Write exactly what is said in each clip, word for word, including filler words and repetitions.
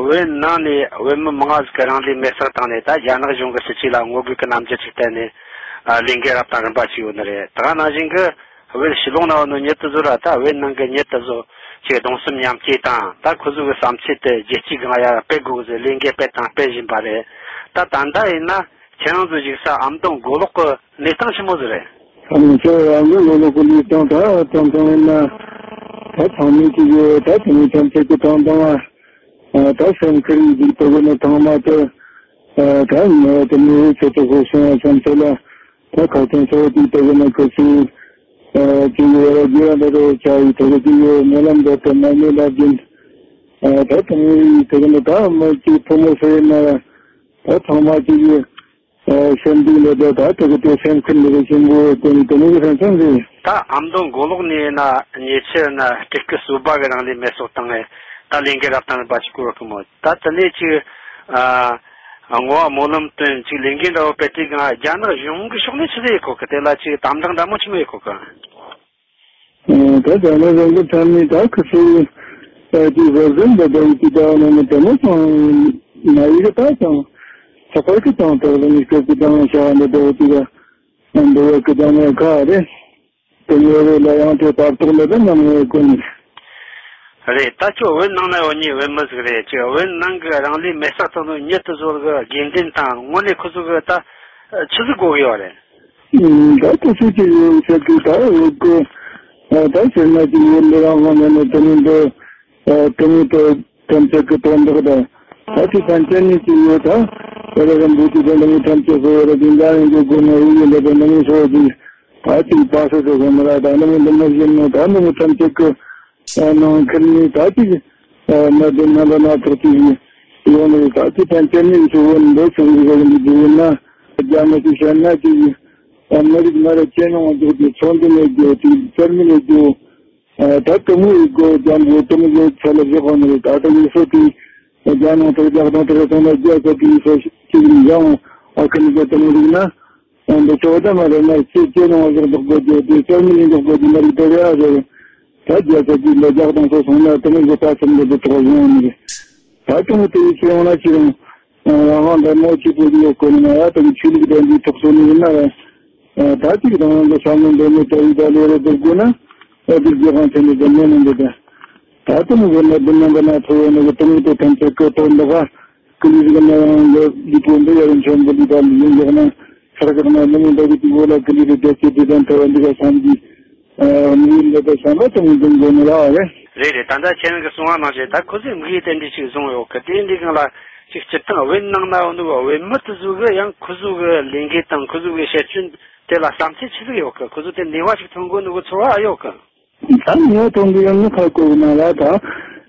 བོད་ནང་ནས་བོད་མི་མང་ང་ཟིག་གིས་རང་ལུས་མེར་སྲེག་བཏང་ནས། ད་རྒྱ་ནག་གཞུང་གི་སྲིད་བྱུས་ལ་ངོ་རྒོལ་གྱི་རྣམ་འགྱུར་ཅིག་བསྟན་ནས། ཨ། ལས་འགུལ་རབ་དང་རིམ་པ་ཅིག་ཡོད་ནི་རེད། ད་ག་ནང་བཞིན་གྱི་བོད་ཕྱི་ལོགས་ན་ཡོད་ནོ་མྱི་དེ་ཚོ་ལ། ད་བོད་ནང་གི་མྱི་དེ་ཚོ་ཅིག་གདུང་སེམས་མཉམ་སྐྱེད་དང་། ད་ཁོ་ཚོ་གི་བསམ་ཚུལ་དེ་རྒྱལ་སྤྱིའི་སྒང་ཡར་སྤེལ་དགོས་ཟེར་ལས་འགུལ་སྤེལ་དང་སྤེལ་བཞིན་པ་རེད། ད་ད་ལྟ་ཡིན་ན་ཁྱེད་རང་ཚོ་བཞུགས་ས་ཨ་མདོ་མགོ་ལོག་གི་གནས་སྟངས་ཆི་མོ་ཟིག་རེད། ཨ་ནི་ཁྱེད་རང་ཚོ་མགོ་ལོག་གི་གནས་སྟངས་ད་དྲང་དྲང་ཡིན་ན། ད་ཚང་མས་ཅིག་ཡོད། ད་དེ་ནས་ཐམས་ཅད་ཀྱི་དྲང་དྲང་བ། ད་སེམས་ཁུར་ཡིན་ཅིག་ལྟ་གི་ནི་ཚང་མ་དེ། ད་ངས་དེ་ནས་ཆེད་དུ་ཧུར་སོང་བ་བསམ་ཚོད་ལ། ད་ཁ་སང་ཚོ་དེ་ལྟ་གི་ནི་ཁུ་སིམ་ཅིག་ཡོད་ར། རྒྱུ་ར་འདི་རུ་ཆ་ཡི་དེ་གི་ཅིག་ཡོད། སྨོན་ལམ་འདི་ལྟ་མ་མེད་ལ་བདེན། ད་དེ་ནས་དེ་གི་ནི་ད་མི་གཅིག་ཕོ་མོ་སུ་ཡིན་ན་ད་ཚང་མ་ཅིག་ཡོད། ཨ། སེམས་སྡུག་ལས་ད་ད་དེ་གི་དེ་སེམས་ཁུར་འདི་གི་ཆེན་པོ་དེ་ནི་དེ་མོ་གི་སེམས་ཙམ་རེད། ད་ཨ་མདོ་མགོ་ལོག་ནས་ན་ཉེ་ཆར་ན་སྤྲུལ་སྐུ་གསོལ་བ་གི་རང་ལུས་མེ་སྲེག་བཏང་ངས། ད་ལས་འགུལ་རབ་དང་རིམ་པ་ཞིག་བསྐོར་གི་མོད། ད་དེ་ནས་ཅིག་ཨ། བསྔོ་བ་སྨོན་ལམ་བཏོན། ཅིག་ལས་འགུལ་འདྲ་བོ་སྤེལ་དུས་སྒང་རྒྱ་ནག་གཞུང་གི་ཕྱོགས་ནས་ཆི་ཟིག་ཡེད་གོ་གི། དེ་ལ་ཅིག་དམ་དྲག་འདྲ་མོ་ཆི་མོ་ཡེད་གོ་གི། ཨ། ད་རྒྱ་ནག་གཞུང་གི་ཐད་ནས་ད་ཁུ་སིམ་ཨ་དེ་བཟོ་བཟོ་འདི་འདྲ་ཡི་དེ་འདྲ་ནང་ནས་དེ་མོ་ཙང་མ་ཡི་གི། ད་ཙང་ཚོགས་པ་གི་ཙང་དེ་ལ་ནི་སྐབས་ཀྱི་ཙང་བྱ་བ་འདི་འདྲ་བོ་དེ་ག་འདི་བ་གི་ཙང་ངས་ག་རེད། དེ་ཉེ་བའི་ལ་ཡང་དེ་བར་ཐོག་ལ་ད་ནམ་ངས་གོ་ནི། རེད། ད་ཁྱོད་བོད་ནང་ན་ཡོད་ནི་བོད་མི་ཟིག་རེད། ཅིག་བོད་ནང་གི་རང་ལུས་མེ་སྲེག་བཏང་ནོ་མྱི་དེ་ཚོ་གི་དགོས་འདུན་དང་དངོས་གནས་ཁོ་ཚོ་གི་ད་ཆི་ཟིག་དགོས་གི་ཡོད་རེད། ད་ཁོ་ཚོ་ཅིག་ཡོད་ཟེར་དུས་ད་འོ་གི། ད་ཟེར་ན་ཅིག་ཡོད་འདི་རང་དབང་མེད་ནས་དེ་མིན་འདི། དེ་མིན་དེ་ཐམས་ཅད་ཀྱི་དོན་དག་དང་། ད་ཅིག་ཕན་ཆད་ནི་ཅིག་ཡོད། ད་དེ་ལ་རིན་པོ་ཆེ་དང་འདི་མིན་ཐམས་ཅད་ཟེར་བ་ར་དེ་འདྲ་ཡིན་གྱི་དགོས་ན་ཡིན་ཡིན་འདི་དེ་འདི་མིན་ཟེར་བ་ཅིག་ད་ཅིག་པ་སེ་ཟེར་དགོས་ནི་ར། ད་འདི་མིན་འདི་མ་བཞིན་ནོ་ད་འདི་མིན་ཐམས་ཅད་ཀྱི་ནང་ཁུལ་ནས་ད་ཅིག་ན་དེ་ན་ལ་ན་ཐོག་ཅིག་ཡོད་ནི་རེད། ད་ཅིག་ཕན་ཆད་ནི་ཡིན་ཟེར་བ་འདི་ཚོ་ཡིན་གྱི་ཡིན་ན། རྒྱ་མི་ཅིག་བཤད་ན་ཅིག་མི་རིགས་མ་ར་ཅན་ཡོང་འཇོག་དེ་ཚོ་འདི་ནས་རྒྱུ་དེ་ཚར་མི་ནས་རྒྱུ། ད་དེ་མོ་ཡི་སྒོ་རྒྱ་མི་དེ་མོ་ཡི་ཚད་ལ་བཞག་ཡོད་ནི་རེད། ད་ལྟ་ཡི་སོ་དེ་རྒྱ་ནང་དུ་རྒྱ་དང་དེ་ར་སོང་ན་རྒྱ་ཚ་དེ་ཡི་སོ་ཅིག་ཡང་ཨ་ཁ་ནི་རྒྱ་དེ་མོ་རིག་ན། འདི་ཚོ་ད་མ་རེད་ན་ཅི་ཅི་ནང་བཞག་འདུག་དགོས་རྒྱུ་དེ་ཚར་མི་ཡིན་འདུག་དགོས་རྒྱུ་མ་རིག་དེ་རེད་ཨ་རེད། ད་རྒྱ་ཚ་དེ་འདི་རྒྱ་དང་སོ་སོང་ན་དེ་མོ་ཡི་ད་ཚད་འདི་དེ་ཚོ་ཡོང་ནི་རེད། ད་དུང་དེ་ཡི་ཚེ་ཡོང་ན་ཅི་རུང་། རང་དབང་ལྡན་མོ་གཅིག་པུ་ཡོད་དགོས་ནི་མ་ཡ་དང་ཆོས་ལུགས་ལྡན་པའི་ཐོག་སོ་ནི་ཡིན་ན་ར། ད་ཅིག་རང་དབང་གི་བསམ་བློ་འདོན་མི་ལྟ་བུའི་ད་ལས་རེ་སྒྲུབ་དགོས་ན། ཨ་དེ་རྒྱལ་ཁང་ཆེན་པོ་འདི་མེད་ནི་འདི་ད། ད་དུང་གི་ན་འདི་ནང་གི་ན་ཐོ་ཡོད་ནི་གི་དུང་དེ་ཐམས་ཅད་ཀྱི་དོན་འདི་ག་ཀི་ལི་རིག་ན་ཡང་ལི་ལི་པོ་འདི་ཡ་རིན་ཆེན་པོ་ལི་ད་ལི་ཡིན་འཇོག་ན་ཤར་གི་ན་ལི་མི་འདི་གི་དུས་འོ་ལ་ཀི་ལི་རི་རྒྱལ་སྤྱི་དེ་དང་ཐོ་ཡ་འདི་ག་བསམ་གྱིས། དམིགས་ཡུལ་འདི་དང་བསམ་པ་དང་འདུན་དགོས་ནི་ར་བ་རེད། རེད་རེད། ད་ལྟ་ཁྱེད་རང་གིས་གསུངས་པ་ནང་བཞིན་ད་ཁོ་ཚོས་དམིགས་ཡུལ་དེ་འདྲ་ཞིག་བཟུང་ཡོད་གི། དེ་འདི་སྒང་ལ་ཅིག་སྤྱིར་བཏང་བོད་ནང་ན་ཡོད་ནི་བོད་མི་དེ་ཚོ་གི་ཡང་ཁོ་ཚོ་གི་ལས་འགུལ་དང་ཁོ་ཚོ་གི་བཤད་སྤྱོད་དེ་ལ་བསམ་ཚུལ་ཆི་ཟིག་ཡོད་གི། ཁོ་ཚོ་དེ་ནུས་པ་ཞིག་ཐོན་དགོས་ནི་གི་ཚོར་བ་ཨ་ཡོད་གི། ད་ནུས་པ་ཐོན་གི་ཡོད་ནི་ཁ་གོ་གི་མ་ར། ད་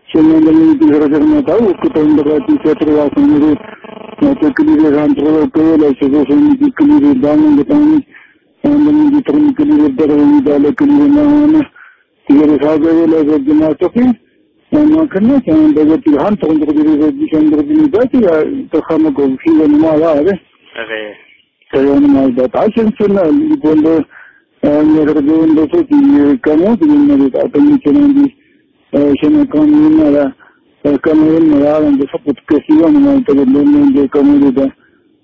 ཤེས་ཡོན་འདི་ནི་དེ་ཟེར་ཟེར་ན་ད་འུ་སྐུ་ཐོན་འདི་ག་དེ་ཚེ་ཐོར་བ་སོང་ནི་རེད། ང་ཚོ་ཀི་ལི་རེ་རང་ཚོ་ལ་ཀི་ཡོད་ལ་ཞེ་པོ་སོང་ནི་དེ་ཀི་ལི་རེ་ཟླ་ངོ་གི་བཏང་ནི། ཡང་འདི་མིན་གྱི་ཐོག་ནས་ཀི་ལི་རེ་བདག་རེ་ཡིན་ད་ལ་ཀི་ལི་རེ་གནང་བ་ན། དེ་ག་རེ་ཧ་གོ་བོ་ལ་བཟོ་རྒྱུ་མ་གཏོགས་ཀི། ཡང་ནང་ཁུལ་ན་ཀྱང་འདི་ག་ཅིག་ཧན་ཐོག་འཇོག་རྒྱུ་རེ་བཟོ་རྒྱུ་ཞེན་འཇོག་རྒྱུ་ནི་ད་ཅིག་ཡ་ད་ཧ་མ་གོ་ཤེས་གོ་ནི་མ་ལ་རེད། རེད། དེ་ཡང་ནི་མ་ད་ད་ཤེས་ཚུལ་ན་ལི་པོ་འདི་ངེད་རག་རྒྱུ་འདི་ཚོ་དེ་ཡི་དཀའ་མོ་དེ་ཡིན་ནི་རེད། ད་ད་ངས་ཁྱེད་རང་འདི་ཤེས་ན་གང་ཡིན་ན་ཡ་དཀའ་མོ་ཡིན་ན་ཡ་རང་འདི་སོག་པོ་དཀའ་སི་ཡོང་ནི་མ་ད་གི་འདི་འདི་འདི་དཀའ་མོ་རེད་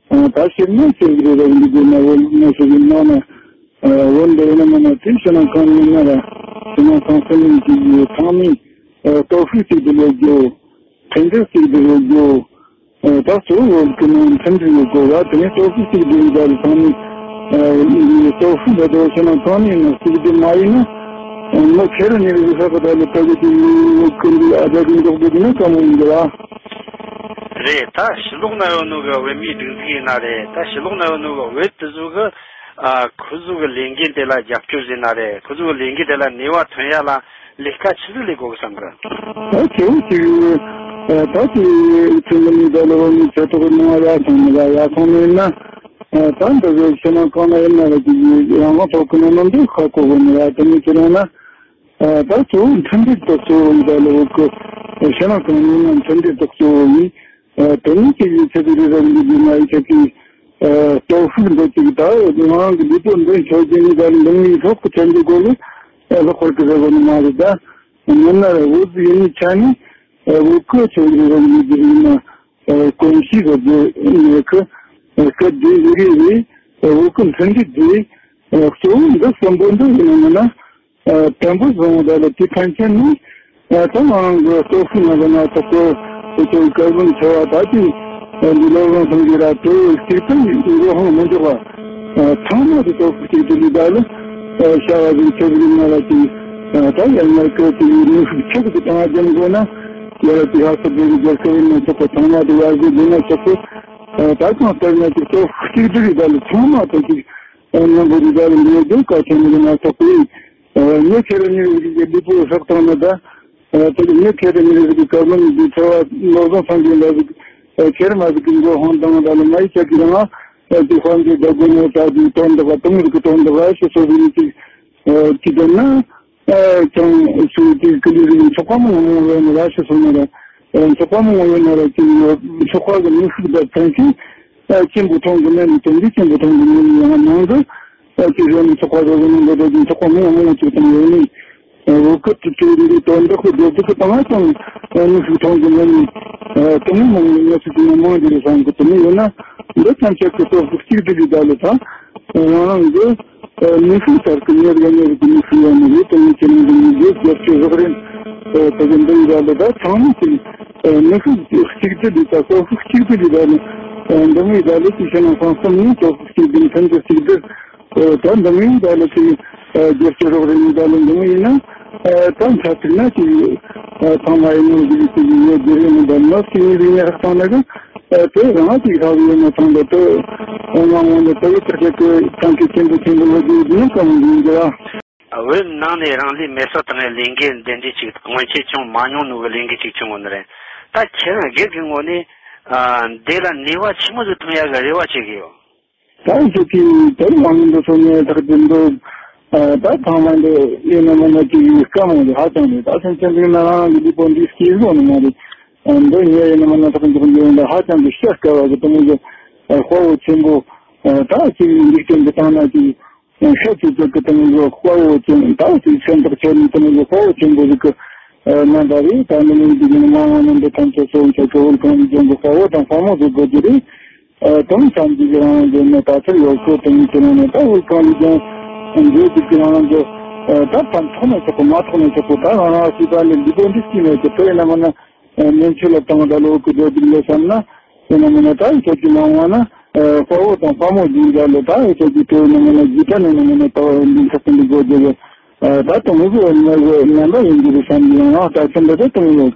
ད། ད་ཤེས་ན་ཤེས་གི་རེད་ད་འདི་དགོས་ན་བོད་ན་ཤེས་གི་ན་ན། འོན་ཏེ་ཡིན་ན་མིན་ན་དེ་ཕྱི་ནང་གང་ཡིན་ན་ར། ཕྱི་ནང་གང་སེམས་ཡིན་གྱི་ཡོད་ཚང་མས་སྟོབས་ཤུགས་གཅིག་ཏུ་ལས་རྒྱུ། མཐུན་སྒྲིལ་གཅིག་ཏུ་ལས་རྒྱུ། ད་གཙོ་བོ་ཀུན་སློང་མཐུན་སྒྲིལ་ཡོད་དགོས་ལ་དེ་ནས་སྟོབས་ཤུགས་གཅིག་ཏུ་ཡིན་པ་ལ་ཚང་མས་སྟོབས་ཤུགས་འདི་དག་ཕྱི་ནང་གང་ནས་ཡིན་ན་གཅིག་ཏུ་མ་ཡིན་ན་མི་ཁེར་ནས་རིག་ས་ག་ད་ལ་ད་གི་དེ་ཡོད་ཀུན་འདི་ཨ་ད་གི་འཇོག་དགོས་དེ་ནི་དཀའ་མོ་ཡིན་གི་ལ། རེད། ད་ཕྱི་ལོགས་ན་ཡོད་ནོ་གི་བོད་མིའི་སྒྲིག་འཛུགས་ཡིན་ན་རེད། ད་ཕྱི་ལོགས་ན་ཡོད་ནོ་གི་བོད་དེ་ཚོ་གི་ཨ་ཁོ་ཚོ་གི་ལས་འགན་དེ་ལ་རྒྱབ་སྐྱོར་ཟེར་ན་རེད། ཁོ་ཚོ་གི་ལས་འགན་དེ་ལ་ནུས་པ་ཐོན་ཡ་ལ་ལས་ཀ་ཆི་ཟིག་ལས་དགོས་གི་བསམ་གི། ད་ཆེ་བོ་ཆེ་བོ་ད་དེ་ཚོ་མི་ནི་ད་ལོ་མི་ཚེ་ཐོག་གི་ནང་ཡ་ཐོན་མི་ལ་ཡ་ཐོན་མི་ཡིན་ན་ད་འདི་གི་ཕྱི་ནང་གང་ན་ཡིན་ན་རེད། དེ་ཡང་ང་ཐོག་གི་ནང་ནང་འདི་ཁ་གོ་གི་མི་ལ་དེ་མི་ཚེ་རིང་ན། ད་གཙོ་བོ་མཐུན་སྒྲིལ་དེ་གཙོ་བོ་ཡིན་ད་ལོ་གི་ཕྱི་ནང་གང་ཡིན་ན་མཐུན་སྒྲིལ་དེ་གཙོ་བོ་ཡིན། དེ་ནས་ཅིག་ཡིད་ཆེས་ཀྱི་རེ་རེ་འདི་རྒྱུ་མ་ཡིད་ཆེས་ཀྱི་སྟོབས་ཤུགས་འདི་ཅིག་ད་ང་རང་གི་ལུས་པོ་འདི་འཆོར་རྒྱུ་ནི་ད་འདི་མིའི་ཐོག་གི་ཆེན་པོའི་སྒོ་ལས་ལྷག་པར་གི་རེ་བ་ནི་མ་རེད། ད་མིན་ན་རེ་བོ་ཡིན་ནི་ཆ་ནི། བོད་ཀྱི་ཆོས་ལུགས་རིང་ལུགས་ཀྱི་ཡིན་ན་གོམས་གཤིས་ཀྱི་རྒྱུ་ནས་ཁུ་སྐད་དེ་ཡི་གེ་རེད། བོད་ཀྱི་མཐུན་སྒྲིལ་དེ་གཙོ་བོ་འདི་གསུམ་པོ་འདི་ཡིན་ན་མིན་ན། ཨ། དང་པོ་བཟུང་བ་ལ་དེ་ཕན་ཆད་ནི། ཨ། ད་ང་རང་གི་སྟོབས་ཤུགས་ང་ལ་ན་ཐོག་གི་དེ་ཚོའི་བཀའ་བློན་ཆེ་བ་ད་དེ་འདི་སློབ་དཔོན་སངས་རྒྱས་ར་དེ་གཅིག་ཏུ་འགྲོ་ཧང་མི་འཇོག་པ། ཨ། ཚང་མ་དེ་སྟོབས་ཤུགས་གཅིག་ཏུ་ལུས་ད་ལ། ཨ། བྱ་བ་ཟིག་ཆོས་ཟིག་ང་ལ་དེ། ཨ། ད་ཡང་ང་ཀི་དེ་ཡི་ནུས་ཤུགས་ཆོག་གི་དང་རྒྱབ་འགོ་ན། ཡ་ལ་དེ་ཧ་སོ་དེ་རྒྱལ་ཁབ་ཡིན་ན་ཆོག་གི། ཚང་མ་དེ་ཡར་རྒྱས་ཡིན་ན་ཆོག་གི། ཨ། ད་གང་ལྟར་ན་དེ་སྟོབས་ཤུགས་གཅིག་ཏུ་ལུས་ད་ལ་ཚང་མ་དེ་གཅིག་ཨ། ནང་གི་རིག་གཞུང་ལ་འགྲོ་རྒྱུ་གལ་ཆེན་པོ་ཡིན་ན་ཐོག་གི། ཨ། ངས་ཁྱེད་རང་ཉིད་རིག་གི་ལུས་པོ་ཧྲག་བཏང་ན་ད། ཨ། དེ་ངས་ཁྱེད་རང་ཉིད་རིག་གི་བཀའ་བློན་གྱི་ཆེ་བ་བློ་བཟང་སངས་རྒྱས་ལ་ཟིག་ཨ། ཁྱེད་མ་ཟིག་གི་མགོ་ཧོན་བཏང་ད་ལ་མ་ཡི་ཆ་གི་རང་། ཨ། དེ་དཔལ་འབྱོར་བདག་པོ་ནས་ད་དེ་དོན་དག་དུང་རིག་གི་དོན་དག་ཞེས་སོ་བའི་ནི་ཅིག་ཨ། ཅི་ལྟར་ན། ཨ། ཀྱང་སུ་དེ་ཀི་ལི་རིག་ཚོགས་པ་མང་མང་ཡོད་ནི་ར་ཞེས་སོ་ནི་ར། ཨ། ཚོགས་པ་མང་ཡོད་ནི་ར་ཅིག་ཚོགས་པ་གི་ནུས་ཤུགས་དང་ཕན་ཚུན། ཨ། གཅིག་པུ་མཐོང་གི་མེད་ནི་དོན་འདི་གཅིག་པུ་མཐོང་གི་མེད་ནི་ཡང་ནང་དུ། ཨ། ཅིག་ཡོད་ནི་ཚོགས་པ་རེ་རེ་ནང་འགྲོ་དུས་ཚོགས་པ་མང་མང་ཅིག་དང་ཡོད་ནི། ཨ། འོ་སྐབས་དུ་དེ་འདི་དོན་དག་གི་སྒྲོ་འདོགས་གི་བཏང་བ་ཙམ། ཨ། ནུས་ཤུགས་མཐོང་གི་མེད་ནི། ཨ། དེ་མོ་མང་ནི་ངས་སུ་དེ་ནས་མང་འདི་རེད་བསམ་གི། དེ་མོ་ཡོད་ན་འདི་ཐམས་ཅད་ཀྱི་སྟོབས་ཤུགས་གཅིག་སྒྲིལ་གྱི་བརྡ་ལས་དང་། རང་རང་གི་ནུས་ཤུགས་ལྟར་གྱི་གཉེར་ག་གཉེར་གྱི་ནུས་ཤུགས་ཡོད་ནི་རེད། དེ་ནས་ཁྱེད་རང་གི་ནུས་རྒྱུ་རྒྱབ་སྐྱོར་རོགས་རེས་དེ་གི་འདི་ཡི་ར་ལ་ད་ཚང་མ་གི་ནུས་ཤུགས་གཅིག་སྒྲིལ་ལས་ད་སྟོབས་ཤུགས་གཅིག་སྒྲིལ་ལས་ད་ནི་འདི་མོའི་ར་ལ་ཅིག་བྱས་ན་སང་གསུམ་ནི་སྟོབས་ཤུགས་གཅིག་སྒྲིལ་ཕན་ཚུན་གཅིག་སྒྲིལ་ད་འདི་མོའི་ར་ལ་ཅིག་རྒྱབ་སྐྱོར་རོགས་རེས་ནི་ད་ལ་འདི་མོ་ཡིན་ན། ད་མཐའ་གཅིག་ན་ཅིག་ཚང་མ་ཡིན་ནོ་ཟིག་ཅིག་ཡོད་རྒྱུ་རེད་མི་འདུག་ནོ་སྐྱེ་ནི་རིག་གནས་ཁག་ཚང་ན་གི་དེ་རང་ཅིག་ཧ་གི་ཡོད་ན་ཚང་འདོད་དུ་ང་ངོ་ནས་དེ་བས་ཐག་ཆོད་ཀི་ཐང་གི་ཆེན་པོ་ཆེན་པོ་ལོ་རྒྱུས་ཡིན་ནོ་གང་ཡིན་གི་ར། བོད་ནང་ནས་རང་ལུས་མེ་སྲེག་བཏང་བའི་ལས་འགུལ་འདི་འདྲའི་ཅིག་སྔོན་ཆད་ཅུང་མ་མྱོང་ནོ་གི་ལས་འགུལ་ཅིག་བྱུང་ཡོད་ནི་རེད། ད་ཁྱེད་རང་སྒེར་གི་ངོས་ནས་འདི་ལ་ནུས་པ་ཆི་མོ་ཟིག་ཐོན་ཡག་གི་རེ་བ་བྱེད་གི་ཡོད། ད་ཁྱེད་ཀྱིས་དེ་རིང་ཡང་འདི་ཚོ་ངས་ཐག་གཅོད་འདུག་ཨ། ད་ཚང་མ་འདི་ཡིན་ན་མིན་ན་ཅིག་ཡིན་དཀའ་མོ་འདི་ཧ་ཅང་རེད། ད་སེམས་ཅན་འདི་ན་རང་གི་ལུས་པོ་འདི་སྐྱེས་བཟོ་ནི་མ་རེད། ཨ། འདི་ངས་ཡིན་ན་མིན་ན་ཐག་འཇོག་འདི་ཡིན་ད་ཧ་ཅང་གི་བཤད་དཀའ་བ་གི་དེ་མོ་གི་དཔའ་བོ་ཆེན་པོ། ཨ། ད་ཅིག་འཇིག་རྟེན་འདི་སྟེང་ན་ཅིག་ཤ་ཚུགས་ཚུགས་གི་དེ་མོ་གི་དཔའ་བོ་ཆེན། ད་ཅིག་སེམས་ཐག་ཆོད་ནི་དེ་མོ་གི་དཔའ་བོ་ཆེན་པོ་ཟིག་གི་རྣམ་པ་རེད། ད་འདི་མོ་འདི་ཡིན་མ་འོང་ན་འདི་ཐམས་ཅད་སོ་ཡིན་ཆ་གི་འོལ་ཁང་གི་རྒྱན་གི་དཔའ་བོ་དང་དཔའ་མོ་ཟིག་དགོས་རྒྱུ་རེད། ཨ། དེང་སང་འདི་གི་རང་དབང་གི་ནི་ད་ཚུར་ཡོད་ཁོ་དེ་ཡིན་གྱི་ནང་ནས་ད་དབུལ་ཕོངས་ལ་ཀྱང་འགྱོད་སྡུག་གི་ནང་ནས་འགྱོད། ཨ། ད་ཕན་ཐོགས་ནས་ཆོག་གི་མ་ཐོགས་ནས་ཆོག་གི། ད་རང་རང་སྲིད་པ་ལས་འདི་པོ་འདི་སྐྱིད་མེད་ཀྱི་དེ་ཡིན་ན་མིན་ན་ཨ་ཉེན་ཆེ་ལ་བཏང་ད་ལོ་གི་འགྱོད་སྡུག་ལས་བསམ་ན་ཡིན་ན་མིན་ན་ད་ཡི་ཆོག་གི་མ་འོང་ན་ཨ་དཔའ་བོ་དང་དཔའ་མོ་འདི་འདྲ་ལས་ད་ཡི་ཆོག་གི་དེ་ཡིན་ན་མིན་ན་ཇི་ལྟར་ནས་ན་མིན་ན་ད་འདི་ཚོགས་པ་འདི་དགོས་རྒྱུ་ཨ་ད་དང་མི་གི་ངན་པ་ཡིན་རྒྱུ་རེད་བསམ་གི་ཡང་ད་ཚུན་ད་ད་དང་ཡོད།